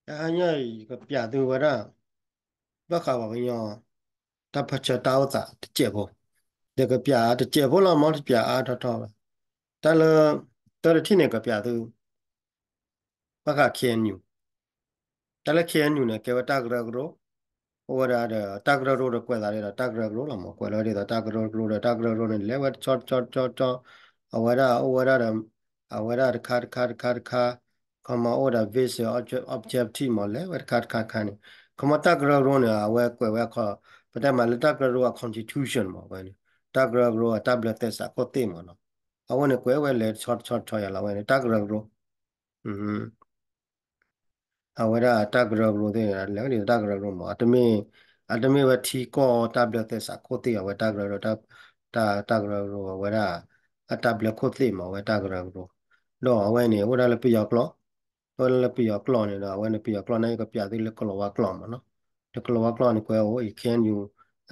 တဟါညါအံၤ ယကပျးသုဝဲဒၣ် ဘၣ်ဃးပှၤကညီ တၢ်ပၢၢ်ဆၢတၢ်အိၣ်သးတစဲးဖိ, ဒီးကပျးအါတစဲးဖိလီၤမး တပျးအါထီထီဘၣ်. တၢ်လၢ တၢ်တထံၣ်န့ၣ် ကပျးသု ဘၣ်ဃး K N U တၢ်လၢ K N U န့ၣ် ကဲဝဲတၢ်ကရၢကရိ, အိၣ်ဝဲဒၣ်ဒီး တၢ်ကရၢကရိဒီးကွဲးသးဒ်သိးတၢ်ကရၢကရိလီၤမး, ကွဲးလီၤဒ်သိးတၢ်ကရၢကရိဒီး တၢ်ကရၢကရိန့ၣ် လဲၤဝဲတဆီတဆီတဆီတဆီ, အဝဲဒၣ်အိၣ်ဝဲဒၣ်ဒီး အဝဲဒၣ်တခါတခါတခါတခါ, ခီမီအိၣ်ဝဲဒၣ် vision objective မး လဲၤဝဲတခါတခါတခါန့ၣ်, ခီမီတၢ်ကရၢကရိန့ၣ် အဝဲကွဲးဝဲအခီ, ပတဲမးလၢတၢ်ကရၢကရိအ constitution မး ဝဲန့ၣ် တၢ်ကရၢကရိအတၢ်ဘျၢသဲစးခိၣ်သ့ၣ်မးနီၤ, အဝဲန့ၣ်ကွဲးဝဲလဲၤတဆီတဆီတဆီယၤလီၤ ဝဲန့ၣ် တၢ်ကရၢကရိ အဝဲဒၣ်တၢ်ကရၢကရိသ့ၣ်န့ၣ် လဲၤဝဲဒ်တၢ်ကရၢကရိမး, အတမ့ၢ် အတမ့ၢ်ဝဲထံကီၢ်တၢ်ဘျၢသဲစးခိၣ်သ့ၣ် အဝဲတၢ်ကရၢကရိ တၢ် တၢ်ကရၢကရိ အဝဲဒၣ် အတၢ်ဘျၢခိၣ်သ့ၣ်မး အဝဲတၢ်ကရၢကရိ, ဒီးအဝဲန့ၣ် အိၣ်ဒၣ်လၢပယီၤကျိာ်, အိၣ်ဒၣ်လၢပယီၤကျိာ်န့ၣ်ဒီး အဝဲန့ၣ်ပယီၤကျိာ်န့ၣ် ယကပျးသုလၢကလီၤဝါကျိာ်မးနီၤ, လၢကလီၤဝါကျိာ်န့ၣ် ကွဲးအိၣ်အံၤ K N U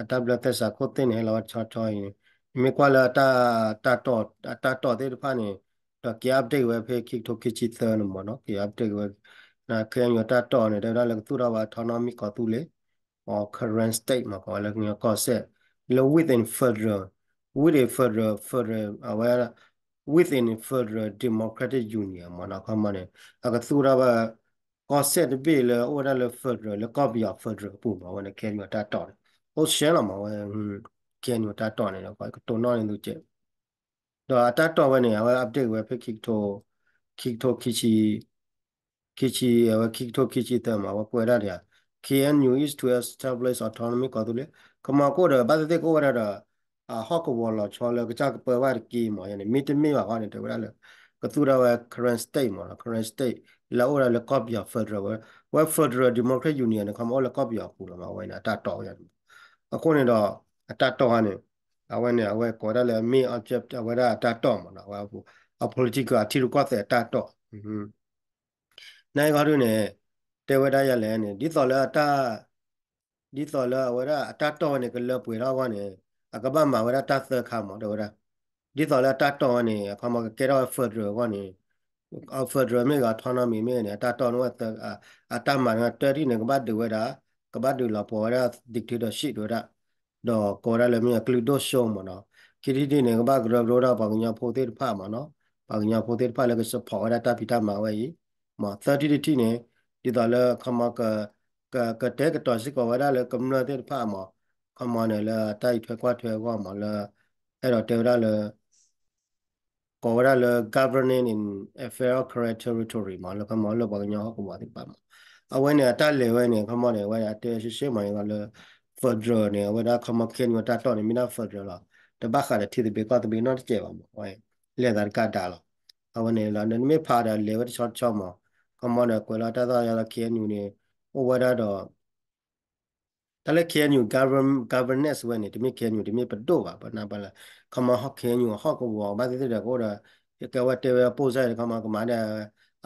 အတၢ်ဘျၢသဲစးခိၣ်သ့ၣ်န့ၣ် ဟဲလီၤဝဲတဆီတဆီအံၤန့ၣ်, မ့ၢ်ကွၢ်လၢအတၢ် တၢ်တီၢ် အတၢ်တီၢ်သ့ၣ်တဖၣ်န့ၣ် ဒီးက့ၤ update ဝဲဖဲခံကထိခံဆံသၢန့ၣ်မးနီၤ, က့ၤ update ဝဲ K N U အတၢ်တီၢ်န့ၣ် တဲဝဲဒၣ်လၢကသူၣ်ထီၣ်ဘၣ် autonomy ကီၢ်သူလ့ၤ or Karen state မး ကိးဝဲလၢကညီကီၢ်စဲၣ် လၢ within federal, within federal, federal အဝဲ within federal democratic union မးနီၤ, ခီမီန့ၣ် အကသူၣ်ထီၣ်ဘၣ် ကီၢ်စဲၣ်တဘ့ၣ်လၢအိၣ်ဝဲဒၣ်လၢ federal လၢကီၢ်ပယီၤ federal အပူၤမး, အဝဲန့ၣ် K N U အတၢ်တီၢ်န့ၣ် အိၣ်ဆဲးလီၤမး အဝဲ K N U အတၢ်တီၢ်န့ၣ် ကတိၤနီၣ်န့ၢ်သုကဲး ဒီးအတၢ်တီၢ်ဝဲန့ၣ် အဝဲ update ဝဲဖဲခံကထိ ခံကထိခံဆံ ခံဆံ အဝဲခံကထိခံဆံသၢမး အဝဲကွဲးဒၣ်ဒ် K N U is to establish autonomy ကီၢ်သူလ့ၤ, ခီမီကအိၣ်ဒီး ဘၣ်သ့ၣ်သ့ၣ်ကအိၣ်ဝဲဒၣ်ဒီး အဟီၣ်ကဝီၤလီၤဆီလၢကစၢ်ကပၢဘၣ်တက့ၢ်မး, ယန့ၣ် မ့တမ့ၢ်ဘၣ်ဃီန့ၣ် တဲဝဲဒၣ်လၢ ကသူၣ်ထီၣ်ဝဲ Karen state မးနီၤ, Karen state လၢအအိၣ်ဒၣ်လၢကီၢ်ပယီၤ federal ဝဲ federal democratic union န့ၣ် ခီမီအိၣ်လၢကီၢ်ပယီၤအပူၤလီၤမး, အဝဲန့ၣ် အတၢ်တီၢ်ဝဲန့ၣ်, အဃိန့ၣ်ဒီး အတၢ်တီၢ်ဝဲန့ၣ် အဝဲန့ၣ် အဝဲကိးဝဲဒၣ်လၢ main object အဝဲဒၣ်အတၢ်တီၢ်မးနီၤ, အဝဲအ political အထံရူၢ်ကီၢ်သဲးအတၢ်တီၢ် နာ်က့ဂီၢ်ဒုန့ၣ် တဲဝဲဒၣ်ယၤလဲၣ်န့ၣ် ဒ်သိးလၢအတၢ် ဒ်သိးလၢအဝဲဒၣ်အတၢ်တီၢ်ဝဲန့ၣ် ကလၢပှဲၤထီၣ်အဂီၢ်န့ၣ် အကဘၣ်မၤဝဲဒၣ်တၢ်သၢခါမး တဲဝဲဒၣ်, ဒ်သိးလၢအတၢ်တီၢ်ဝဲန့ၣ် အခီမီကကဲထီၣ်ဝဲ federal အဂီၢ်န့ၣ် federal မ့ၢ်ဂ့ၤ autonomy မ့ၢ်ဂ့ၤန့ၣ် အတၢ်တီၢ်န့ၣ်ဝဲ အတၢ်မၤန့ၣ် တၢထံၣ်န့ၣ် ကဘၣ်ဒုးဝဲဒၣ် ကဘၣ်ဒုးလီၤပှီၢ်ဝဲဒၣ် dictatorship တဲဝဲဒၣ် ဒီးကိးဝဲဒၣ်လၢမ့ၢ်အကလုာ်ဒိၣ်စိမးနီၤ, ခံထံၣ်တထံၣ်န့ၣ် ကဘၣ်ကရၢကရိဒၣ်ပှၤကညီဖိသ့ၣ်တဖၣ်မးနီၤ, ပှၤကညီဖိသ့ၣ်တဖၣ်လၢက support ဝဲဒၣ်တၢ်ဖံးတၢ်မၤဝဲအံၤ, မး သၢထံၣ်တထံၣ်န့ၣ် ဒ်သိးလၢခီမီ က ကတဲာ်ကတီၤစ့ၢ်ကီးဝဲဒၣ်လၢကမျၢၢ်သ့ၣ်တဖၣ်မး, ခီမီန့ၣ်လၢတၢ်အံးထွဲကွၢ်ထွဲအဂီၢ်မးလၢ အဲၣ်ဒိးတဲဝဲဒၣ်လၢ ကိးဝဲဒၣ်လၢ governing in affairs of Karen territory မး လၢခီမီလၢပှၤကညီဟီၣ်ကဝီၤသ့ၣ်တဖၣ်မး, အဝဲန့ၣ်အတၢ်လဲၤဝဲန့ၣ် ခီမီန့ၣ် အဝဲအတဲရှဲရှဲမးလၢ federal န့ၣ် အဝဲဒၣ်ခီမီ K N U တၢ်တီၢ်န့ၣ် မ့ၢ်ဒၣ် federal လီၤ, တဘၣ်ဃးဒီးထံသဘျ့ကီၢ်သဘျ့နီတစဲးဘၣ်မး, အဝဲ လဲၤသးတကးဒၣ်လီၤ, အဝဲန့ၣ်လီၤ နမ့ၢ်ဖးဒီးလဲၤဝဲတဆီတဆီမး, ခီမီဒီးကွဲးလီၤတၢ်သီၣ်ယါလီၤ K N U န့ၣ် အိၣ်ဝဲဒၣ်ဒီး တၢ်လၢ K N U govern governance ဝဲန့ၣ် တမ့ၢ် K N U တမ့ၢ်ပဒိၣ်ဘၣ် ပနၢ်ပၢၢ်လၢ ခီမီ K N U အဟီၣ်ကဝီၤဘၣ်သ့ၣ်သ့ၣ်ဒီးကအိၣ်ဒီး ကဲဝဲတဲဝဲပိၢ်စၢ်ဒီး ခီမီကမၤဒီး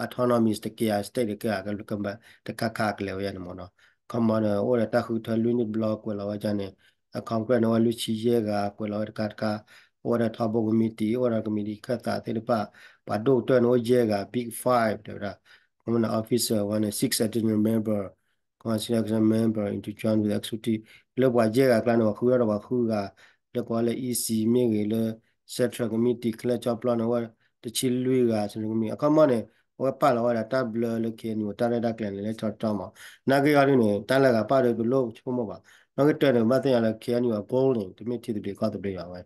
autonomy တက့ၢ် state တက့ၢ် တခါခါကလဲၤဝဲယါန့ၣ်မးနီၤ, ခီမီဒီးအိၣ်ဒီးတၢ်ဃုထၢလွံၢ်နံၣ်တဘျီကွဲးလီၤဝဲဒၣ်န့ၣ် အ Congress န့ၣ် အိၣ်ဝဲလွံၢ်ဆံယဲၢ်ဂၤ ကွဲးလီၤဝဲတခါတခါ, အိၣ်ဝဲဒီးထီဘိ committee အိၣ်ဒီး committee ခၢၣ်သးသ့ၣ်တဖၣ်, ပှၤဒိၣ်ကတၢၢ်န့ၣ်အိၣ်ယဲၢ်ဂၤ Big Five တဲဝဲဒၣ်, ခီမီန့ၣ် officer ဝဲန့ၣ် six additional member Constitutional Member interjoin with executive လၢပှၤယဲၢ်ဂၤအကျါန့ၣ် ပှၤဃုထီၣ်ဒီးပှၤဃုဂၤ, လၢကိးလၢ E C မ့ၢ်ဂ့ၤ လၢ Central Committee ခဲလၢာ်ကၠီပျီန့ၣ် အဝဲတဆံလွံၢ်ဂၤ Central Committee အခီမီန့ၣ် အဝဲပာ်လီၤဝဲဒၣ်တၢ်ဘျၢလၢ K N U တၢ်ရဲၣ်တၢ်ကျဲၤန့ၣ်လၢထီတီမး, နာ်က့ဂီၢ်ဒုန့ၣ် တၢ်လၢဂၤပာ်ဒီးတလိၣ်ဆိကမိၣ်ဘၣ်, နာ်က့တၢ်န့ၣ် ဘၣ်သ့ၣ်ညါလၢ K N U အ goal န့ၣ် တမ့ၢ်ထံသဘျ့ကီၢ်သဘျ့ဘၣ်ဝဲ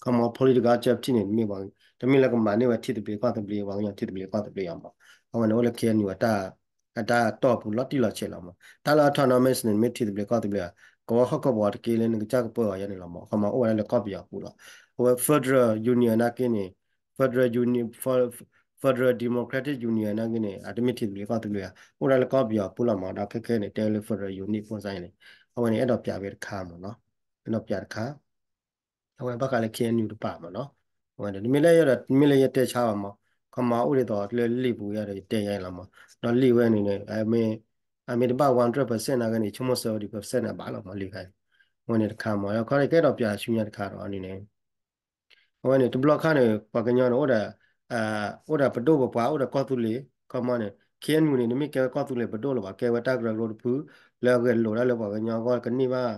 ခီမီ political objective န့ၣ် တမ့ၢ်ဘၣ်, တမ့ၢ်လၢကမၤန့ၢ်ဝဲထံသဘျ့ကီၢ်သဘျ့ ပှၤကညီထံသဘျ့ကီၢ်သဘျ့အံၤမး, အဝဲန့ၣ်အိၣ်လၢ K N U အတၢ် အတၢ်တီၢ်ပူၤလီၤတံၢ်လီၤဆဲးလီၤမး, တၢ်လၢ autonomous န့ၣ် မ့ၢ်ထံသဘျ့ကီၢ်သဘျ့ဧါ, ကဝီၤဟီၣ်ကဝီၤတက့ၢ်လၢနကစၢ်ကပၢအီၤယါန့ၣ်လီၤမး, ခီမီအိၣ်ဝဲဒၣ်လၢကီၢ်ပယီၤပူၤလီၤ, အဝဲ federal union နာ်က့န့ၣ် federal union, federal democratic union နာ်က့န့ၣ် အတမ့ၢ်ထံသဘျ့ကီၢ်သဘျ့ဧါ, အိၣ်ဝဲဒၣ်လၢကီၢ်ပယီၤပူၤလီၤမး, ဒီးခဲခဲန့ၣ် တဲလၢ federal union ဖိစါန့ၣ်, အဝဲန့ၣ်အဲၣ်ဒိးပျးဝဲတခါမးနီၤ, အဲၣ်ဒိးပျးတခါ အဝဲဘၣ်ဃးလၢ K N U တပၤမးနီၤ, အဝဲန့ၣ် တမ့ၢ်လၢယဲဒီး တမ့ၢ်လၢယတဲဆါဘၣ်မး, ခီမီအိၣ်ဒ်သိးလၢလံာ်ပူၤယါဒီးယတဲယါအံၤလီၤမး, ဒီးလံာ်ဝဲန့ၣ်န့ၣ် အမ့ၢ်တဘၣ် one hundred percent နာ်က့န့ၣ် ဆိကမိၣ် seventy percent န့ၣ် အဘၣ်လီၤမးလံာ်ခါအံၤ, အဝဲန့ၣ်တခါမး, ဒီးခီန့ၣ်ကအဲၣ်ဒိးပျးဆူညါတခါဒီးန့ၣ်န့ၣ် အဝဲန့ၣ် တဘျီခါန့ၣ် ပှၤကညီန့ၣ် အိၣ်ဒီး အိၣ်ဒီးပဒိၣ်ပပှၢ် အိၣ်ဒီးကီၢ်သူလ့ၤ ခီမီန့ၣ် ခ့ၣ်အဲၣ်ယူၣ်န့ၣ် တမ့ၢ်ကဲဝဲကီၢ်သူလ့ၤပဒိၣ်လၢၤဘၣ်, ကဲဝဲတၢ်ကရၢကရိတဖု လၢအဂဲၤလိာ်ဒၣ်လၢပှၤကညီအဂီၢ် ကန့ၢ်ဘၣ်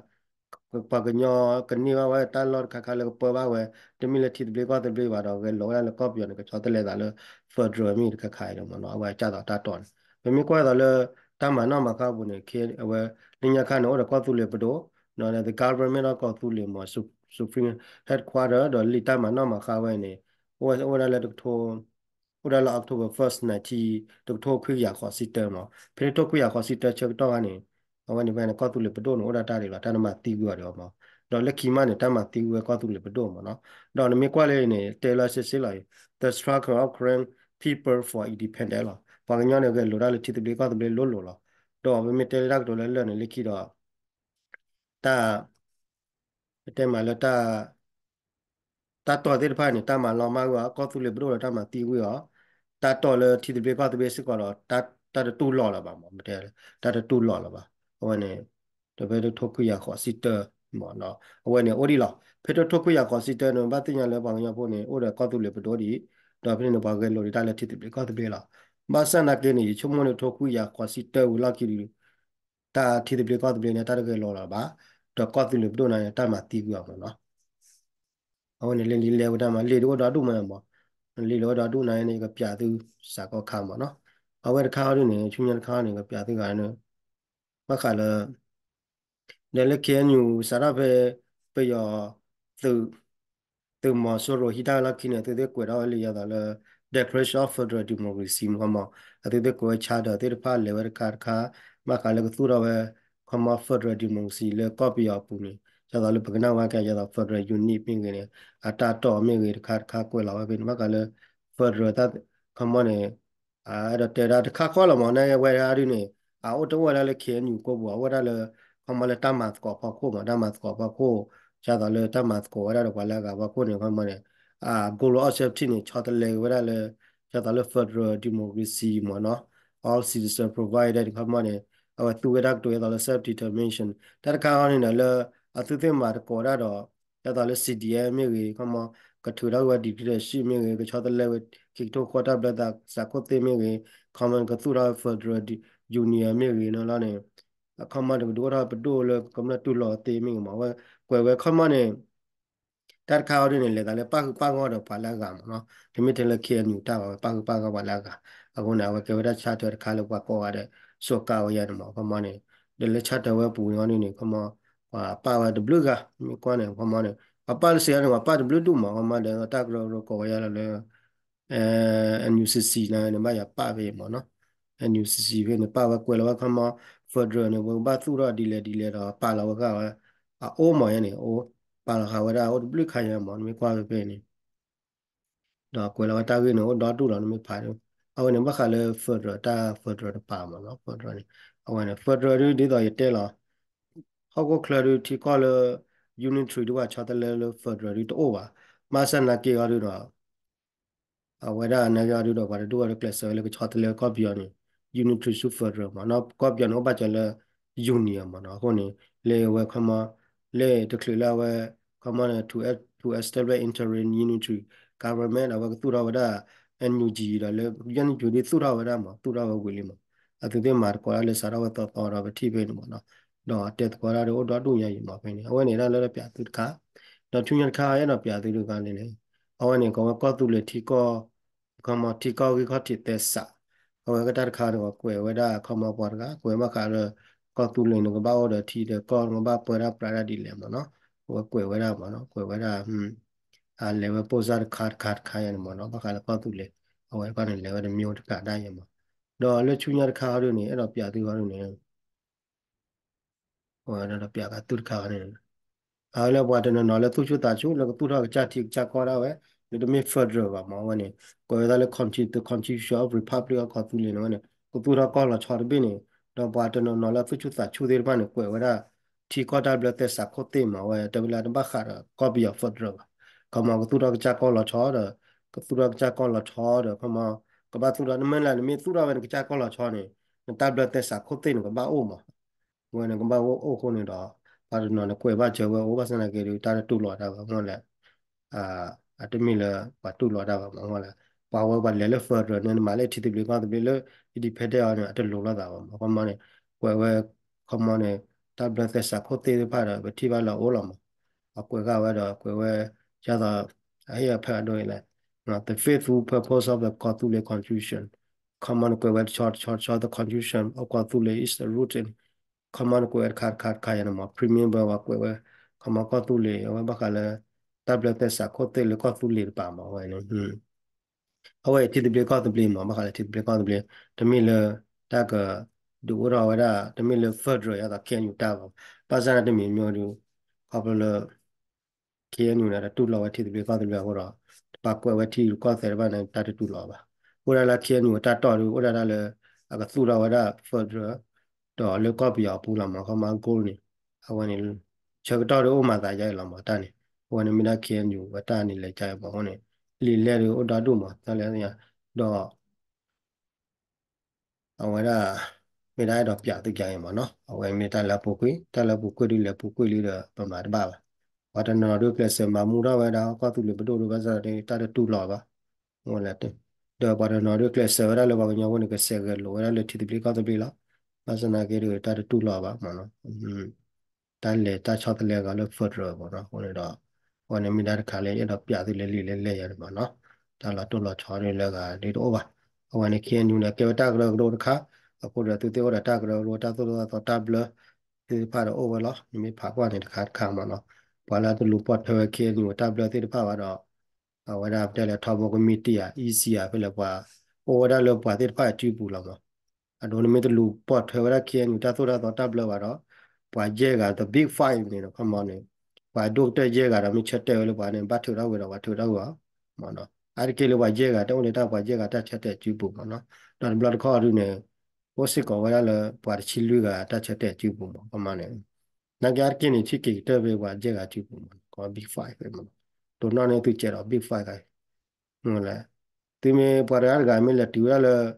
ပှၤကညီကန့ၢ်ဘၣ်ဝဲတၢ်လီၢ်တခါခါလၢကပၢဘၣ်ဝဲ, တမ့ၢ်လၢထံသဘျ့ကီၢ်သဘျ့ဘၣ်ဒီး ဂဲၤလိာ်ဝဲဒၣ်လၢကီၢ်ပယီၤန့ၣ် ကဆီတလဲသးလၢ federal မ့ၢ်တခါခါအံၤလီၤမ့ၢ်နီၤ, အဝဲကၢ်သိးတၢ်တီၢ်န့ၣ်. ပမ့ၢ်ကွၢ်သိးလၢ တၢ်မၤနီၣ်မၤဃါအပူၤန့ၣ် အဝဲ လၢညါခါန့ၣ် အိၣ်ဒီးကီၢ်သူလ့ၤပဒိၣ် ဒီး the government ဒီးကီၢ်သူလ့ၤမ့ၢ် Supreme Headquarter ဒီးလံာ်တၢ်မၤနီၣ်မၤဃါဝဲန့ၣ် အိၣ်ဝဲဒၣ်လၢတကထိ အိၣ်ဒၣ်လၢ October first nineteen တကထိခွံကယၤဃိးဆံတၢမ့ၢ်, ဖဲတကထိခွံကယၤဃိးဆံတၢဆၢကတီၢ်ခါန့ၣ် အဝဲန့ၣ်ဖဲန့ၣ် ကီၢ်သူလ့ၤပဒိၣ်န့ၣ် အိၣ်ဒၣ်တၢ်ဒ်လီၤ တၢ်နမၤသံကွံာ်အီၤဒ်အီၤမ့ၢ်, ဒီးလၢခံမးန့ၣ် တၢ်မၤသံကွံာ်ဝဲကီၢ်သူလ့ၤပဒိၣ်မ့ၢ်နီၤ. ဒီးနမ့ၢ်ကွၢ်လၢန့ၣ် တဲလၢစ့စ့လီၤအံၤ the struggle of Karen people for independence လီၤ. ပှၤကညီန့ၣ် ဂဲၤလိာ်ဒၣ်လၢထံသဘျ့ကီၢ်သဘျ့လိၤလိၤလီၤ. ဒီးပမ့ၢ်တဲလၢတၢ်ကတိၤလၢလၢာ်န့ၣ် လၢခံဒီး တၢ် ပတဲမးလၢ တၢ်တီၢ်သ့ၣ်တဖၣ်န့ၣ် တၢ်မၤလီၤမၢ်ကွံာ်အီၤ, ကီၢ်သူလ့ၤပဒိၣ်ဒီးတၢ်မၤသံကွံာ်အီၤ, တၢ်တီၢ်လၢထံသဘျ့ကီၢ်သဘျ့စ့ၢ်ကီးဒီး တၢ်တတူၢ်လိာ်လၢၤဘၣ်မ့ၢ်, မ့ၢ်တဲ တၢ်တတူၢ်လိာ်လၢၤဘၣ်. အဝဲန့ၣ် တဖဲတကထိခွံကယၤဃိးဆံတၢမ့ၢ်နီၤ, အဝဲန့ၣ်အိၣ်ဒံးလီၤ. ဖဲတကထိခွံကယၤဃိးဆံတၢန့ၣ် ဘၣ်သ့ၣ်ညါလၢပှၤကညီဖိန့ၣ် အိၣ်ဒီးကီၢ်သူလ့ၤပဒိၣ်ဒံး, ဒီးဖဲန့ၣ်န့ၣ် ပှၤဂဲၤလိာ်ဒံးတၢ်လၢထံသဘျ့ကီၢ်သဘျ့လီၤ. ဘၣ်ဆၣ်နာ်က့န့ၣ် ယဆိကမိၣ်န့ၣ် တကထိခွံကယၤဃိးဆံတၢဝံၤလီၢ်ခံဒီး တၢ်ထံသဘျ့ကီၢ်သဘျ့န့ၣ် တၢ်တဂဲၤလိာ်လၢၤဘၣ်, ဒီးကီၢ်သူလ့ၤပဒိၣ်န့ၣ် တၢ်မၤသံကွံာ်အီၤမ့ၢ်နီၤ. အဝဲန့ၣ်လၢလံာ်လဲၢ်ဝဲဒၣ်မး လံာ်ဒုးအိၣ်ဒီဒူၣ်မးမ့ၢ်, လံာ်လၢအိၣ်ဒီဒူၣ်န့ၣ် ယကပြးသုစးကီးခါမ့ၢ်နီၤ. အဝဲတခါအံၤဒ်န့ၣ် ဆူညါတခါအံၤန့ၣ် ကပြးသုဂၤန့ၣ် ဘၣ်ဃးလၢ ဒီးလၢ K N U စးထီၣ်ဖဲ ပယီၤ သုး သုးမီၤစိရိၤဟံးတၢ်လီၢ်ခံန့ၣ် အသုသ့ၣ်ကွဲးထီၣ်ဝဲလံာ်ယဲသိးလၢ Declaration of Federal Democracy မ့ၢ်ခီမီ, အသုသ့ၣ်ကွဲးဝဲ charter သ့ၣ်တဖၣ်လဲၤဝဲတခါတခါ, ဘၣ်ဃးလၢကသူၣ်ထီၣ်ဝဲ ခီမီ federal democracy လၢကီၢ်ပယီၤအပူၤန့ၣ် ယဲသိးလၢပကနၣ်ဝဲကဲ ယဲသိး federal unit မ့ၢ်ဂ့ၤန့ၣ် အတၢ်တီၢ်မ့ၢ်ဂ့ၤတခါတခါကွဲးလီၤဝဲဖဲန့ၣ် ဘၣ်ဃးလၢ federal တၢ် ခီမီန့ၣ် အဲၣ်ဒိးတဲဒၣ်တခါဃီလီၤမ့ၢ် နာ်က့ဝဲဒၣ်ဒ်န့ၣ် အအိၣ်တအိၣ်ဝဲဒၣ်လၢ K N U ကိးပူၤ အအိၣ်ဝဲဒၣ်လၢ ခီမီလၢတၢ်မၤသကိးဖီခိၣ်မ့ၢ် တၢ်မၤသကိးဖီခိၣ်, ဒ်သိးလၢတၢ်မၤသကိးဝဲဒၣ်ဒီးပှၤလၢအဂၤဖီခိၣ်န့ၣ် ခီမီန့ၣ် အ goal of safety န့ၣ် ဆီတလဲဝဲဒၣ်လၢ ဒ်သိးလၢ federal democracy မ့ၢ်နီၤ all citizen provided ခီမီန့ၣ် အဝဲသူဝဲဒၣ်ကတိၤဒ်သိးလၢ self determination တၢ်တခါဃီန့ၣ်ဒီးလၢ အသုသ့ၣ်မၤသကိးဒၣ်ဒီး ဒ်သိးလၢ C D M မ့ၢ်ဂ့ၤ ခီမီ ကထုးထီၣ်ဝဲ dictatorship မ့ၢ်ဂ့ၤ ကဆီတလဲဝဲ ခံကထိဃိးတၢ်ဘျၢသးစးခိၣ်သ့ၣ်မ့ၢ်ဂ့ၤ ခီမီကသူၣ်ထီၣ် federal union မ့ၢ်ဂ့ၤန့ၣ်လီၤန့ၣ် အခီမီတကဒုးအိၣ်ထီၣ်ပဒိၣ်လၢကမျၢၢ်တူၢ်လိာ်သ့မ့ၢ်ဂ့ၤမ့ၢ် အဝဲကွဲးဝဲခီမီန့ၣ် တၢ်တခါအံၤဒ်န့ၣ် လဲၤသးလၢပၣ်ဃုာ်ပၣ်ဂီၢ်ဒီးပှၤလၢအဂၤမ့ၢ်နီၤ တမ့ၢ်ထဲလၢ K N U တၢ်ဘၣ်ဝဲ ပၣ်ဃုာ်ပၣ်ဂီၢ်ပှၤလၢအဂၤ အဃိန့ၣ် အဝဲကဲဝဲဒၣ် charter တခါလၢပှၤကိးဂၤဒဲး စိာ်ကးဝဲယၤန့ၣ်မ့ၢ် ခီမီန့ၣ် ဒီးလၢ charter ဝဲပူၤန့ၣ်အီၤဒ်န့ၣ် ခီမီ ပှၤပာ်ဝဲတဘျုးဂၤ မ့ၢ်ကွၢ်န့ၣ် ခီမီန့ၣ် ပှၤပာ်လၢစံးအီၤန့ၣ် ပှၤပာ်တဘျုးဒူၣ်မ့ၢ် ခီမီဒီးတၢ်ကရၢကရိကိးဝဲယၤလီၤလၢ N U C C န့ၣ် ဘၣ်ယၤပာ်ဖဲမ့ၢ်နီၤ N U C C ဖဲန့ၣ် ပာ်ဝဲကွဲးလီၤဝဲခီမီ federal န့ၣ် ပကဘၣ်သူၣ်ထီၣ်ဒ်လဲၣ်ဒ်လဲၣ်ဒီး ပာ်လီၤဝဲဃာ်ဝဲ အအိၣ်မ့ၢ်ယဲန့ၣ် အိၣ် ပာ်လီၤဃာ်ဝဲဒၣ်အိၣ်တဘျုးခါယဲမ့ၢ် နမ့ၢ်ကွၢ်ဖဲဖဲန့ၣ် ဒီးကွဲးလီၤဝဲတၢ်ဂ့ၢ်န့ၣ် အိၣ်ဒီဒူၣ်လီၤ နမ့ၢ်ဖးဒ် အဝဲန့ၣ် ဘၣ်ဃးလၢ federal တၢ် federal တပၤမ့ၢ်နီၤ federal န့ၣ် အဝဲန့ၣ် federal ဒ် ဒ်သိးယတဲလီၤ ဟီၣ်ခိၣ်ချၢဒ်ထံကီၢ်လၢ unitary ဒ်ပှၤဆီတလဲလၢ federal ဒ်တအိၣ်ဘၣ် ဘၣ်ဆၣ်နာ်က့အီၤဒ်ဒီး အဝဲဒၣ်နာ်က့အီၤဒ်ဒီး ပှၤတဒူၣ်ဝဲတကျဲးစၢးဝဲလၢကဆီတလဲကီၢ်ပယီၤန့ၣ် unitary ဆူ federal မ့ၢ်နီၤ ကီၢ်ပယီၤန့ၣ် အိၣ်ဘၣ်စၢၤလၢ union မ့ၢ်နီၤ အဃိန့ၣ် လၢဝဲခီမီ လၢတချုးလၢအဝဲ ခီမီန့ၣ် to to establish interim unitary government အဝဲကသူၣ်ထီၣ်ဝဲဒၣ် N U G ဒီးလၢ ယဲၢ်နံၣ်ကၠိဒ်သူၣ်ထီၣ်ဝဲဒၣ်မ့ၢ် သူၣ်ထီၣ်ဝဲဝံၤလံမ့ၢ် အသုသ့ၣ်မၤသကိးတၢ်လၢစးထီၣ်ဝဲသီသီဒီးပထံၣ်ဖဲန့ၣ်မ့ၢ်နီၤ ဒီးတဲသကိးတၢ်ဒီးအိၣ်ဒီဒူၣ်ညါအံၤမ့ၢ်ဖဲန့ၣ် အဝဲန့ၣ်ဒၣ်လၢပျးသုတခါ ဒီးဆူညါတခါအဲၣ်ဒိးပျးသုတခါန့ၣ်န့ၣ် အဝဲန့ၣ် ကိးဝဲကီၢ်သူလ့ၤထံကီၢ် ခီမီထံကီၢ်ဂံၢ်ခီၣ်ထံးသဲစး အဝဲကတၢၢ်တခါန့ၣ် ကွဲးဝဲဒၣ်ခီမီပှၤတဂၤ ကွဲးဘၣ်ဃးလၢ ကီၢ်သူလ့ၤန့ၣ် ကဘၣ်အိၣ်ဒီးထံဒီးကီၢ် ကဘၣ်ပၢတၢ်ပြးတၢ်ဒ်လဲၣ်မ့ၢ်နီၤ အဝဲကွဲးဝဲဒၣ်မ့ၢ်နီၤ ကွဲးဝဲဒၣ် အလဲၤဝဲပိၢ်စၢ်တခါတခါတခါယဲန့ၣ်မ့ၢ်နီၤ ဘၣ်ဃးလၢကီၢ်သူလ့ၤ အဝဲတခါန့ၣ် လဲၤဝဲတမံၤတကးဒၣ်ယဲမ့ၢ် ဒီးလၢဆူညါတခါအီၤဒ်န့ၣ် အဲၣ်ဒိးပျးသုအီၤဒ်န့ၣ် အဝဲဒၣ်ပျးသုတခါန့ၣ် အဝဲလၢပှၤတနီၤနီၤလၢသူၣ်ဆူၣ်သးဆူၣ်လၢကသူၣ်ထီၣ်ကစၢ်ထံကစၢ်ကီၢ်ဒၣ်ဝဲ လၢတမ့ၢ် federal ဘၣ်မ့ၢ်အဝဲန့ၣ် ကွဲးဝဲဒၣ်လၢ consti- the constitution of Republic of ကီၢ်သူလ့ၤန့ၣ် အဝဲန့ၣ် ကသူၣ်ထီၣ်ကီၢ်လီၤဆီတဘ့ၣ်န့ၣ် ဒီးပှၤတနီၤနီၤလၢသူၣ်ဆူၣ်သးဆူၣ်သ့ၣ်တဖၣ်န့ၣ် ကွဲးဝဲဒၣ် ထံကီၢ်တၢ်ဘျၢသဲစးခိၣ်သ့ၣ်မ့ၢ်အဝဲ တဲဝဲလၢတဘၣ်ဃးဒီးကီၢ်ပယီၤ federal ဘၣ် ခီမီကသူၣ်ထီၣ်ကစၢ်ကီၢ်လီၤဆီဒီး ကသူၣ်ထီၣ်ကစၢ်ကီၢ်လီၤဆီဒီး ခီမီ ကဘၣ်သူၣ်ထီၣ်တမ့ၢ်လၢနမ့ၢ်သူၣ်ထီၣ်ဝဲနကစၢ်ကီၢ်လီၤဆီန့ၣ် နတၢ်ဘျၢသဲစးခိၣ်သ့ၣ်န့ၣ် ကဘၣ်အိၣ်မး ဝဲန့ၣ်ကဘၣ်အိၣ်အိၣ်ဃိန့ၣ်ဒီး ပှၤတနီၤန့ၣ်ကွဲးဘၣ်စၢၤဝဲအိၣ်ဘၣ်ဆၣ်သနာ်က့ဒီး တၢ်တတူၢ်လိာ်တၢ်ဘၣ်မ့ၢ်လဲၣ် အတမ့ၢ်လၢပှၤတူၢ်လိာ်တၢ်ဘၣ်မ့ၢ်လဲၣ် ပှၤဝဲပှၤလဲၤလၢ federal န့ၣ် နမၤလၢထံသဘျ့ကီၢ်သဘျ့လၢ independent အီၤန့ၣ် အတလိၤလိာ်သးဘၣ်မး. ခီမီန့ၣ် ကွဲးဝဲ ခီမီန့ၣ် တၢ်ဘျၢသဲစးခိၣ်သ့ၣ်တဖၣ်ဒီး ပထံၣ်ဘၣ်လၢအအိၣ်လီၤမး. အကွဲးဂၤဝဲဒီး ကွဲးဝဲ ယသိး အဟ့ၣ်အဖၢအဒိလဲၣ် the faithful purpose of the ကီၢ်သူလ့ၤ constitution. ခီမီန့ၣ် ကွဲးဝဲတဆီတဆီတဆီ the constitution of ကီၢ်သူလ့ၤ is the root. ခီမီန့ၣ် ကွဲးဝဲတခါတခါတခါယၤန့ၣ်မး preamble ဝဲကွဲးဝဲ ခီမီကီၢ်သူလ့ၤ အဝဲဘၣ်ဃးလၢ တၢ်ဘျၢသဲစးခိၣ်သ့ၣ်လၢကီၢ်သူလ့ၤတပၤမး အဝဲန့ၣ် အဝဲအံၤထံသဘျ့ကီၢ်သဘျ့မး ဘၣ်ဃးလၢထံသဘျ့ကီၢ်သဘျ့ တမ့ၢ်လၢ တၢ်က ဒုးအိၣ်ထီၣ်ဝဲဒၣ် တမ့ၢ်လၢ federal ယသိး K N U တၢ်ဘၣ်. ဘၣ်ဆၣ်န့ၣ်တမံၤမ့ၢ်ဒုး ခီဖျိလၢ K N U န့ၣ် တတူၢ်လိာ်ဝဲထံသဘျ့ကီၢ်သဘျ့အဃိဒီး တပာ်ကွဲးဝဲထံရူၢ်ကီၢ်သဲးတဖၣ်န့ၣ် တၢ်တတူၢ်လိာ်ဘၣ်. အိၣ်ဒၣ်လၢ K N U အတၢ်တီၢ်ဒုး အိၣ်ဒၣ်ဒၣ်လၢ အကသူၣ်ထီၣ်ဝဲဒၣ် federal ဒီးလၢကီၢ်ပယီၤအပူၤလီၤမး ခီမီ goal န့ၣ် အဝဲန့ၣ် ဆၢကတီၢ်ဒုးအိၣ်မၤသးယါအံၤလီၤမး တၢ်န့ၣ် အဝဲန့ၣ်မ့ၢ်ဒၣ် K N U အတၢ်န့ၣ်လဲၤကါအံၤမး အဃိန့ၣ် လံာ်လဲၢ်ဒုးအိၣ်ဒီဒူၣ်မး တၢ်လဲၢ် ဒီး အဝဲဒၣ် မ့ၢ်ဒၣ်အဲၣ်ဒိးပျးသုကါအံၤမးနီၤ အဝဲမ့ၢ်တၢ်လၢအပူၤကွံာ် တၢ်လၢအပူၤကွံာ်ဒုးလဲၤပူၤကွံာ်လံဒီး ပမၤတဘၣ်ဘၣ်. ပှၤတနီၤဒုးကျဲးစၢးမၤမူထီၣ်ဝဲဒၣ် ကီၢ်သူလ့ၤပဒိၣ်ဒုး ဘၣ်ဆၣ်ဒီးတၢ်တတူၢ်လိာ်ဘၣ် ဒီးပှၤတနီၤဒုးကျဲးစၢးဝဲဒၣ်လၢပှၤကညီဖိန့ၣ် ကစဲးဂဲၤလိာ်ဝဲဒၣ်လၢထံသဘျ့ကီၢ်သဘျ့လီၤ. ဘၣ်ဆၣ်သနာ်က့ဒုး တၢ်တတူၢ်လိာ်ဘၣ်မးနီၤ တၢ်လဲၤတၢ်ဆီတလဲအဂီၤလၢ federal မးနီၤ အဃိန့ၣ်ဒီး အဝဲန့ၣ်မ့ၢ်ဒၣ်တခါလၢအဲၣ်ဒိးပျးသုလၢလံာ်လဲၢ်လဲၢ်ယါန့ၣ်မးနီၤ တၢ်လီၤတိၢ်လီၤဆီဒုးလၢဂၤဒ်တအိၣ်ဘၣ်. အဝဲန့ၣ် K N U န့ၣ် ကဲဝဲတၢ်ကရၢကရိတခါ အဃိဒီးသုသ့ၣ်အိၣ်ဒီးတၢ်ကရၢကရိ တၢ်သိၣ်တၢ်သီတၢ်ဘျၢ သ့ၣ်တဖၣ်ဒီးအိၣ်ဝဲလီၤ. နမ့ၢ်ဖးကွၢ်န့ၣ်တခါတခါမးနီၤ ပှၤလၢတလူၤပိာ်ထွဲဝဲ K N U အတၢ်ဘျၢသ့ၣ်တဖၣ်ဘၣ်ဒီး အဝဲဒၣ်ပတဲလၢထီဘိကမံးတံာ်ဧါ easy ဧါ ဖဲလၢပှၤ အိၣ်ဝဲဒၣ်လၢပှၤသ့ၣ်တဖၣ်အစုပူၤလီၤမး. အဒိနမ့ၢ်တလူၤပိာ်ထွဲဝဲဒၣ် K N U တၢ်သိၣ်တၢ်သီတၢ်ဘျၢဘၣ်ဒီး ပှၤယဲၢ်ဂၤ the big five န့ၣ်ဒီး ခီမီန့ၣ် ပှၤဒိၣ်ကတၢၢ်ယဲၢ်ဂၤဒီးမ့ၢ်ဆၢတဲာ်ဝဲလၢပှၤန့ၣ် ဘၣ်ထုးထီၣ်ဝဲဒီးပှၤထုးထီၣ်ဝဲအီၤမးနီၤ အါတက့ၢ်လၢပှၤယဲၢ်ဂၤတအိၣ်လၢတၢ်ပှၤယဲၢ်ဂၤတၢ်ဆၢတဲာ်စုပူၤမးနီၤ ဒီးတဘျီတခီၣ်ဒုးန့ၣ် အိၣ်စ့ၢ်ကီးဝဲဒၣ်လၢပှၤတဆံလွံၢ်ဂၤတၢ်ဆၢတဲာ်စုပူၤမး ခီမီန့ၣ် နာ်က့အါတက့ၢ်န့ၣ် ထံၣ်က့ၤကတၢၢ်ဖဲပှၤယဲၢ်ဂၤစုပူၤမး ကီး big five ဖဲမးနီၤ တိၢ်နီၣ်န့ၢ်သုကဲးဒီး big five ဂၤ မ့ၢ်လဲၣ် သုမ့ၢ်ပှၤတဂၤတဂၤမ့ၢ်လဲၤတုၤဝဲဒၣ်လၢ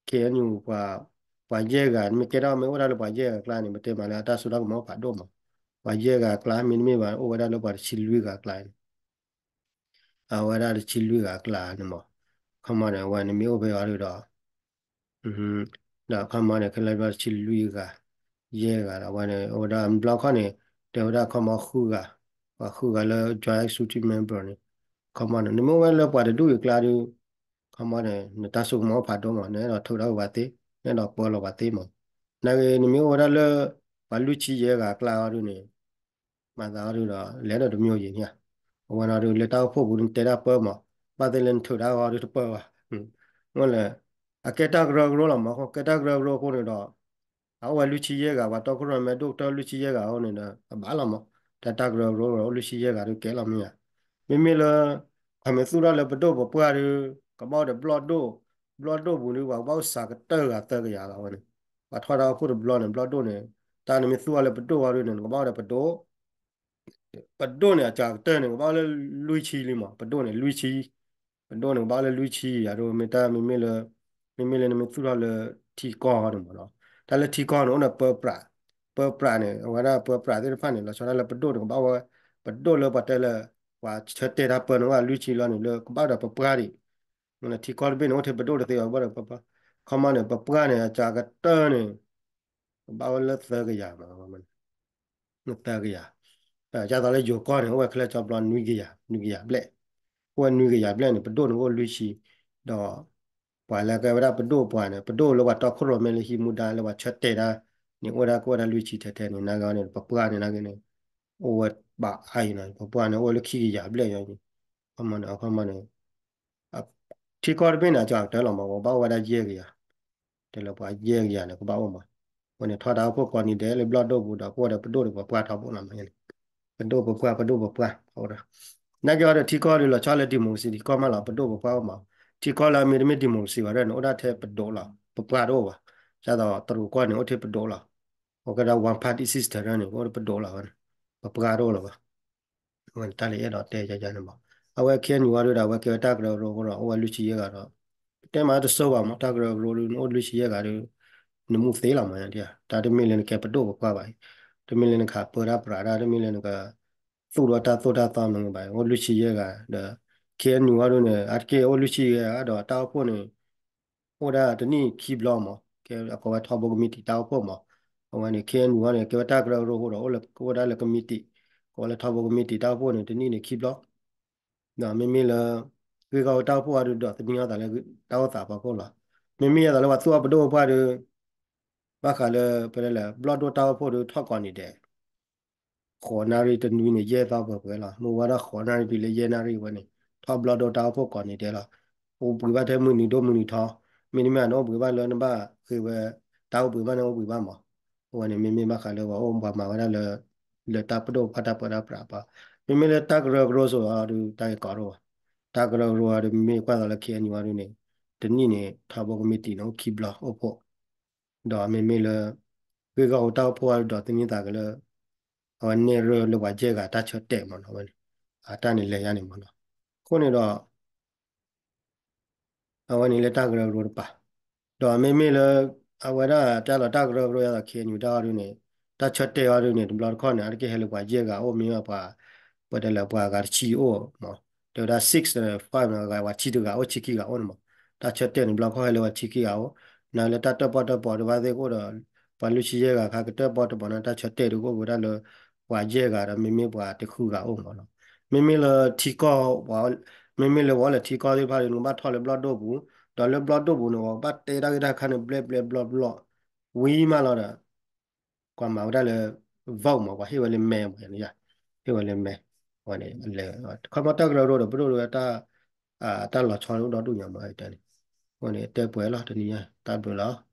K N U ပှၤ ပှၤယဲၢ်ဂၤ မ့ၢ်ကဲထီၣ်မ့ၢ်အိၣ်ဒၣ်လၢပှၤယဲၢ်ဂၤအကျါန့ၣ် ပတဲမးလၢအတၢ်စိတၢ်ကမီၤအိၣ်ဖးဒိၣ်မး ပှၤယဲၢ်ဂၤအကျါ မ့တမ့ၢ်ဘၣ် အိၣ်ဝဲဒၣ်လၢပှၤတဆံလွံၢ်ဂၤအကျါန့ၣ် အဝဲဒၣ်တဆံလွံၢ်ဂၤအကျါန့ၣ်မး ခီမီန့ၣ် အဝဲန့ၣ်မ့ၢ်အိၣ်ဖဲအံၤဒုးဒီး ဒီးခီမီန့ၣ် ခဲလၢာ်ဘျီတဆံလွံၢ်ဂၤ ယဲၢ်ဂၤဒီး အဝဲန့ၣ် အိၣ်ဝဲဒၣ်ဘျီခီန့ၣ် တဲဝဲဒၣ်ခီမီဃုဂၤ ပှၤဃုဂၤလၢ joint executive member န့ၣ် ခီမီန့ၣ် နမ့ၢ်အိၣ်ဝဲလၢပှၤတဒူၣ်အံၤအကျါဒုး ခီမီန့ၣ် နတၢ်စိကမီၤအိၣ်ဖးဒိၣ်မး နအဲၣ်ဒိးထုးထီၣ်က့ၤပှၤသ့ နအဲၣ်ဒိးပၢလီၤပှၤသ့မး နာ်က့ နမ့ၢ်အိၣ်ဝဲဒၣ်လၢ ပှၤလွံၢ်ဆံယဲၢ်ဂၤအကျါအံၤဒုးန့ၣ် မၤသးအံၤဒုးဒီး လဲၤဒီးတမံၤယံၤန့ၣ်ဧါ အဝဲန့ၣ်ဒုး လၢတၢ်အိၣ်ဖှိၣ်ပူၤဒုး နတဲတၢ်ပၢမး ဘၣ်သ့ၣ်လၢနထုးတၢ်အဂီၢ်ဒုးတပၢဘၣ် မ့ၢ်လဲၣ် အကဲတၢ်ကရၢကရိလီၤမး ကဲတၢ်ကရၢကရိအဃိန့ၣ်ဒီး အအိၣ်ဝဲလွံၢ်ဆံယဲၢ်ဂၤ ပှၤတီခိၣ်ရိၣ်မဲဒိၣ်ကတၢၢ်လွံၢ်ဆံယဲၢ်ဂၤအဃိန့ၣ်ဒီး အဘၣ်လီၤမး တၢ်တၢ်ကရၢကရိအိၣ်လွံၢ်ဆံယဲၢ်ဂၤဒုးကဲလီၤမ့ၢ်ဧါ မ့မ့ၢ်လၢ ခီမ့ၢ်သူၣ်ထီၣ်လၢပဒိၣ်ပပှၢ်ဒုး ကဘၣ်အိၣ်ဒီးဘျီၣ်ဒိၣ် ဘျီၣ်ဒိၣ်ပူၤဒုး ပှၤကဘၣ်အိၣ်စှၤကတၢၢ်ဂၤသၢကယၤလီၤဝဲန့ၣ် ပှၤထီၣ်တၢ်အိၣ်ဖှိၣ်တဘျီန့ၣ် ဘျီၣ်ဒိၣ်န့ၣ် တၢ်နမ့ၢ်သူၣ်ထီၣ်လၢပဒိၣ်အီၤဒုးန့ၣ် နကဘၣ်အိၣ်ဒီးပဒိၣ် ပဒိၣ်န့ၣ် အစှၤကတၢၢ်န့ၣ် ကဘၣ်အိၣ်လၢလွံၢ်ဆံလံမး ပဒိၣ်န့ၣ် လွံၢ်ဆံ ပဒိၣ်န့ၣ် ကဘၣ်အိၣ်လၢလွံၢ်ဆံယၤဒုး မ့ၢ်တၢ်မ့မ့ၢ်လၢ မ့မ့ၢ်လၢနမ့ၢ်သူၣ်ထီၣ်လၢထံကီၢ်အီၤန့ၣ်မးနီၤ တၢ်လၢထံကီၢ်န့ၣ် အိၣ်ဒီးပၢပြး ပၢပြးန့ၣ် အဝဲဒၣ်ပၢပြးသ့ၣ်တဖၣ်န့ၣ် လီၤဆီဒၣ်လၢပဒိၣ်န့ၣ် ကဘၣ်ဝဲ ပဒိၣ်လၢပှၤတဲလၢ ပှၤဆၢတဲာ်တၢ်ပၢန့ၣ် အိၣ်လွံၢ်ဆံလီၤန့ၣ် လၢကဘၣ်ဒီးပပှၢ်ဒံး မ့ၢ်လၢထံကီၢ်တဘ့ၣ်န့ၣ် အိၣ်ထဲပဒိၣ်တသ့ဘၣ် ဘၣ်ဒီးပပှၢ် ခီမီန့ၣ် ပပှၢ်န့ၣ် အစှၤကတၢၢ်န့ၣ် ကဘၣ်ဝဲလၢသၢကယၤမး သၢကယၤ ဒ်သိးလၢယိၤကီၢ်န့ၣ် အိၣ်ဝဲခဲလၢာ်ကၠီဘျီ နွံကယၤ နွံကယၤဘျဲၣ် အိၣ်ဝဲနွံကယၤဘျဲၣ်န့ၣ် ပဒိၣ်န့ၣ်အိၣ်လွံၢ်ဆံ ဒီး ပှၤလၢကဲဝဲဒၣ်ပဒိၣ်ပှၤန့ၣ် ပဒိၣ်လၢပှၤတီခိၣ်ရိၣ်မဲလၢဟံးမူဒါလၢပှၤဆၢတဲာ်တၢ်န့ၣ် အိၣ်ဝဲဒၣ်ကအိၣ်ဝဲဒၣ်လွံၢ်ဆံထဲထဲန့ၣ် နာ်က့န့ၣ် ပပှၢ်န့ၣ်နာ်က့န့ၣ် အိၣ်ဝဲဘၣ်အါအံၤနီၤ ပပှၢ်န့ၣ် အိၣ်ဝဲလၢခံကယၤဘျဲၣ်ယီၤ ခီမီန့ၣ် အခီမီန့ၣ် ထံကီၢ်တဘ့ၣ်န့ၣ် အစှၤကတၢၢ်လီၤမး ကဘၣ်အိၣ်ဝဲဒၣ်ယဲၢ်ကယၤ တဲလၢပှၤယဲၢ်ကယၤန့ၣ် ကဘၣ်အိၣ်မး အဃိန့ၣ် ထီဒါအိၣ်ဖှိၣ်ကိးနံၤဒဲးလၢဘျီၣ်ဒိၣ်ပူၤဒီး ကအိၣ်ဒီးပဒိၣ်ဒီးပပှၢ်ထီဘိလီၤမးန့ၣ် ပဒိၣ်ပပှၢ် ပဒိၣ်ပပှၢ် အဝဲဒၣ် နာ်က့အီၤဒီးထံကီၢ်ဒီးလီၤဆီလၢ democracy ထံကီၢ်မးလီၤ ပဒိၣ်ပပှၢ်အိၣ်မး ထံကီၢ်လၢအမ့တမ့ၢ် democracy ဘၣ်ဒီးန့ၣ် အိၣ်ဒၣ်ထဲပဒိၣ်လီၤ ပပှၢ်တအိၣ်ဘၣ် ဒ်သိးတရူးကီၢ်န့ၣ် အိၣ်ထဲပဒိၣ်လီၤ အိၣ်ကဲဒၣ် one party system န့ၣ် ကအိၣ်ဒီးပဒိၣ်လီၤ ပပှၢ်တအိၣ်လီၤဘၣ် အဝဲတၢ်လၢအဲၣ်ဒိးတဲယၤယၤန့ၣ်မး အဝဲ K N U အီၤဒုးဒီး အဝဲကဲဝဲတၢ်ကရၢကရိအဃိဒီး အိၣ်ဝဲလွံၢ်ဆံယဲၢ်ဂၤဒီး တဲမးတစိၢ်ဘၣ်မး တၢ်ကရၢကရိဒုး နအိၣ်လွံၢ်ဆံယဲၢ်ဂၤဒီး နမူသ့လီၤမး တၢ်တမ့ၢ်လၢနကဲပဒိၣ်ပပှၢ်ဘၣ် တမ့ၢ်လၢနကပၢတၢ်ပြးတၢ် တမ့ၢ်လၢနက သူၣ်ဒီးတၢ်သိၣ်တၢ်သီမ့ၢ်ဘၣ် အိၣ်လွံၢ်ဆံယဲၢ်ဂၤဒီး K N U အီၤဒုန့ၣ် အါတက့ၢ်အိၣ်လွံၢ်ဆံယဲၢ်ဂၤဒီးတၢ်အိၣ်ဖှိၣ်န့ၣ် အိၣ်ဒၣ်တနံၣ်ခံဘျီမး, ကဲအကိးဝဲထီဘိကမံးတံာ်တၢ်အိၣ်ဖှိၣ်မး, အဝဲန့ၣ် K N U အီၤန့ၣ် ကဲဝဲတၢ်ကရၢကရိအဃိဒီး အိၣ်ဝဲဒၣ်လၢကမံးတံာ်, ကိးဝဲလၢထီဘိကမံးတံာ်တၢ်အိၣ်ဖှိၣ်န့ၣ် တနံၣ်န့ၣ်ခံဘျီ ဒီးမ့မ့ၢ်လၢ ဂ့ၢ်ဂီၢ်တၢ်အိၣ်ဖှိၣ်အီၤဒုးဒီးသန့ၤအသးလၢတၢ်အိၣ်သးဖီခိၣ်လီၤ. မ့မ့ၢ်အသးလၢပှၤသူၣ်အီၣ်ပဒိၣ်အပှၢ်ဒီး ဘၣ်ဃးလၢ ပတဲလဲၣ် ဘျီၣ်ဒိၣ်တၢ်အိၣ်ဖှိၣ်ဒီးထီၣ်ကိးနံၤဒဲး ဃိးနၣ်ရံၣ်တနွံန့ၣ် ယဲၢ်သီပှဲၤပှဲၤလီၤ. မ့ၢ်ဝဲဒၣ်ဃိးနၣ်ရံၣ်တုၤလၢယဲၢ်နၣ်ရံၣ်ဝဲန့ၣ် ထီၣ်ဘျီၣ်ဒိၣ်တၢ်အိၣ်ဖှိၣ်ကိးနံၤဒဲးလီၤ. အိၣ်ဘှံးဘၣ်ထဲမုၢ်နံၤဒိၣ်မုၢ်နံၤထီ, မ့တမ့ၢ်န့ၣ်အိၣ်ဘှံးဘၣ်လၢနဘၣ်ဃ့ဝဲ တၢ်အိၣ်ဘှံးဘၣ်န့ၣ်အိၣ်ဘှံးဘၣ်မး. အဝဲန့ၣ် မ့မ့ၢ်ဘၣ်ဃးလၢပှၤမၤဝဲဒၣ်လၢ လၢတၢ်ပဒိၣ်ပှၢ်တၢ်ပၢတၢ်ပြးပှၤ, မ့မ့ၢ်လၢတၢ်ကရၢကရိစိၤအီၤဒုး တၢ်ဂ့ၢ်ကီဒိၣ်ဘၣ်. တၢ်ကရၢကရိအီၤဒုး မ့မ့ၢ်ကွၢ်သိးလၢ K N U အီၤဒုးန့ၣ် တနံၣ်န့ၣ် ထီဘိကမံးတံာ်န့ၣ်အိၣ်ခံဘျီအိၣ်ဖှိၣ်, ဒီးမ့မ့ၢ်လၢ ဂ့ၢ်ဂီၢ်တၢ်အိၣ်ဖှိၣ်အီၤဒုးဒီးသန့ၤသးကလၢ အဝဲနဲၣ်ရွဲၣ်လၢပှၤယဲၢ်ဂၤတၢ်ဆၢတဲာ်မးနီၤဝဲန့ၣ်, အတၢ်န့ၣ်လဲၤယါန့ၣ်မးနီၤ. အဃိန့ၣ်ဒီး အဝဲန့ၣ်လၢတၢ်ကရၢကရိတပၤ, ဒီးမ့မ့ၢ်လၢ အဝဲဒၣ်တၢ်လီၤတၢ်ကရၢကရိယါဒီး K N U တၢ်အီၤဒုးန့ၣ် တၢ်ဆၢတဲာ်အီၤဒုးန့ၣ် တဘျီတခီၣ်န့ၣ် အါတက့ၢ်ဟဲလၢပှၤယဲၢ်ဂၤအိၣ် မ့ၢ်ပှၤ ပတဲလၢပှၤဂၤတဆံအိၣ်မး, တဲဝဲဒၣ် six five ဂၤဝဲဆံတဂၤအိၣ် ဆံခံဂၤအိၣ်န့ၣ်မး, တၢ်ဆၢတဲာ်န့ၣ် တဘျီတခီၣ်ဟဲလၢပှၤဆံခံဂၤအိၣ်, နလၢတၢ်တၢၣ်ပီၣ်တၢၣ်ပီၤတဘၣ်သ့ၣ်ကအိၣ်ဒီး ပှၤလွံၢ်ဆံယဲၢ်ဂၤခါကတၢၣ်ပီၣ်တၢၣ်ပီၤန့ၣ် တၢ်ဆၢတဲာ်ဒုးကအိၣ်က့ၤဝဲဒၣ်လၢ ပှၤယဲၢ်ဂၤဒီးမ့မ့ၢ်ပှၤတဃုဂၤအိၣ်မးနီၤ. မ့မ့ၢ်လၢထံကီၢ် မ့မ့ၢ်လၢပှၤအိၣ်လၢထံကီၢ်သ့ၣ်တဖၣ်ဒီး နကဘၣ်ထီၣ်လၢဘျီၣ်ဒိၣ်ပူၤ, ဒီးလၢဘျီၣ်ဒိၣ်ပူၤန့ၣ် ပှၤဘၣ်တဲတၢ်ဂ့ၢ်တၢ်ခါန့ၣ် ဘျဲၣ်ဘျဲၣ်ဘျီၣ်ဘျီၣ် ဝံၤမးလီၤဒီး ပှၤမၤဝဲဒၣ်လၢ vote မး ပှၤဟ့ၣ်ဝဲလၢ မဲ မး, ဟ့ၣ်ဝဲလၢ မဲ ဝဲန့ၣ် လဲၤ ခီမီတၢ်ကရၢကရိဒီးပဒိၣ်ဒီးတၢ် တၢ်လီၤဆီအိၣ်ဒီဒူၣ်ညါမး တဲန့ၣ်, အဃိန့ၣ် တဲပှဲၤလီၤ တနံၤညါ တၢ်ဘျုးလီၤ.